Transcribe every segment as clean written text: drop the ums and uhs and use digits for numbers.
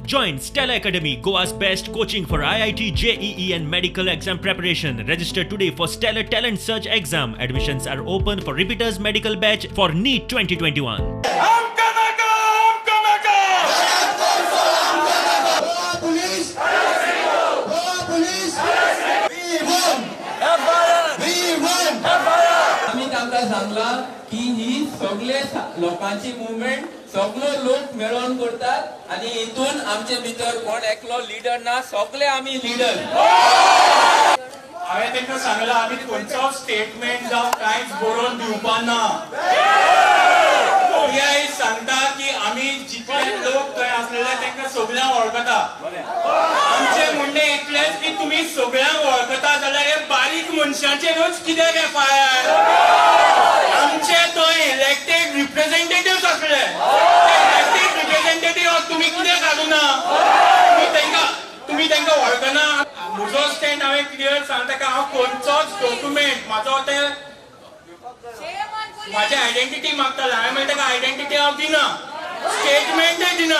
Join Stellar Academy, Goa's best coaching for IIT, JEE and medical exam preparation. Register today for Stellar Talent Search exam. Admissions are open for repeaters medical batch for NEET 2021. आमी तांकां सांगलां की ही सगळे लोकांची movement सगळे लोक मेळोवन करतात आनी हितून आमचे भितर कोण एकलो लिडर ना, सगळे आमी लिडर. हांवें तांकां सांगलां आमी खंयचो स्टेटमेंट जावं कांयच बरोवन दिवपा ना. पर्याय सांगता की आमी जितले लोक थंय आसलेले तांकां सगळ्यांक वळखता. आमचें म्हणणें इतलेंच की तुमी सगळ्यांक वळखता जाल्यार हे बारीक मनशांचेरूच कित्याक एफआयआर? आमचे थंय इलेक्टेड रिप्रेझेंटेटिव्ह आसले, इलेक्टेड रिप्रेझेंटेटिव्ह तुमी कितें घालूना? तुमी तांकां वळखना. म्हजो स्टँड हांवें क्लियर सांगता की हांव खंयचोच डॉक्युमेंट म्हाजो ते म्हाजी आयडेंटिटी मागताले, हांवें म्हणलें ताका आयडेंटिटी हांव दिना, स्टेटमेंटय दिना.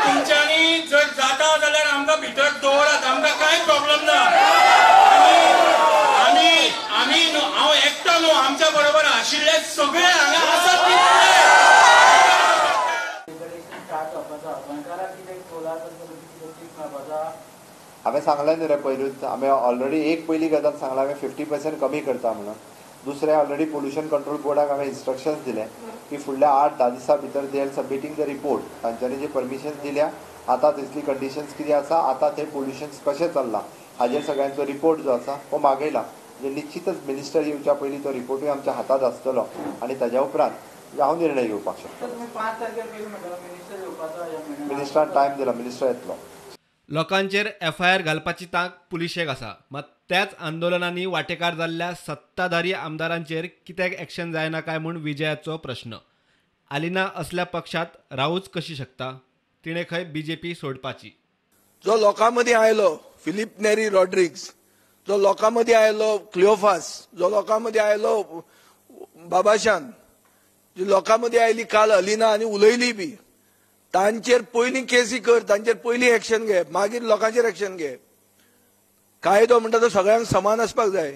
तुमच्यांनी जर जाता जाल्यार आमकां भितर दवरात, आमकां कांय प्रॉब्लम ना. आनी आमी न्हू, हांव एकटो न्हू, आमच्या बरोबर आशिल्ले सगळे हांगा आसात तितले. हांवें सांगलें न्हू रे पयरूच, हांवें ऑलरेडी एक पयली गजाल सांगलां, हांवें 50% कमी करता म्हणून. दुसरें ऑलरेडी पोल्युशन कंट्रोल बोर्डाक हांवें इन्स्ट्रक्शन्स दिले की फुडल्या 8-10 दिसां भितर they are submitting the report. तांच्यांनी जे परमिशन्स दिल्या, आतां थंयसली कंडिशन्स कितें आसा, आतां थंय पोल्युशन्स कशें चल्लां हाजेर सगळ्यांचो रिपोर्ट जो आसा हो मागयला. म्हणजे निश्चितच मिनिस्टर येवच्या पयलीं तो रिपोर्टूय आमच्या हातांत आसतलो आनी ताज्या उपरांत हांव निर्णय घेवपाक शकता. मिनिस्टरान टायम दिला, मिनिस्टर येतलो. लोकांचेर एफआयआर घालपाची तांक पुलिशेक आसा, मात त्याच आंदोलनांनी वांटेकार जाल्ल्या सत्ताधारी आमदारांचेर कित्याक एक्शन जायना काय म्हूण विजयाचो प्रश्न. आलिना असल्या पक्षात रावूच कशी शकता? तिणें खंय बीजेपी सोडपाची. जो लोकां मदीं आयलो फिलीप नेरी रॉड्रिग्स, जो लोकां मदीं आयलो क्लिओफास, जो लोकां मदीं आयलो बाबाशान, जी लोकां मदीं आयली काल अलिना आनी उलयली बी, तांचेर पयलीं केसी कर, तांचेर पयलीं एक्शन घे, मागीर लोकांचेर एक्शन घे. कायदो म्हणटा तो सगळ्यांक समान आसपाक जाय.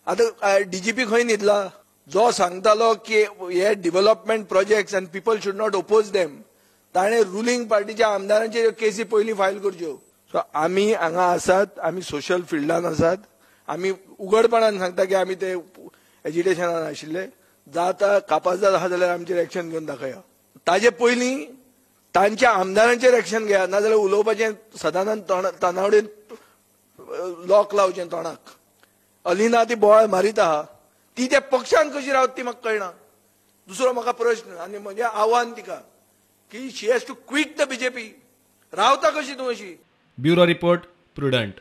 आतां डीजीपी खंय न्हिदला? जो सांगतालो की हे development projects and people should not oppose them, ताणें रुलींग पार्टीच्या आमदारांचेर केसी पयलीं फायल करच्यो. सो आमी हांगा आसात, आमी सोशल फिल्डान आसात, आमी उघडपणान सांगता की आमी ते एजिटेशनान आशिल्ले. जाता कापाजदाद आसा जाल्यार आमचेर एक्शन घेवन दाखया. ताजे पयलीं तांच्या आमदारांचेर एक्शन घेया, नाजाल्यार उलोवपाचें सदानंद तानावडेन लॉक लावचें तोंडाक. अलिना ती बोवाळ मारीत आहा, ती त्या पक्षान कशी रावत ती म्हाका कळना. दुसरो म्हाका प्रश्न आनी म्हजें आव्हान तिका की she has to quit the BJP. रावता कशी तूं अशी? Bureau report, Prudent.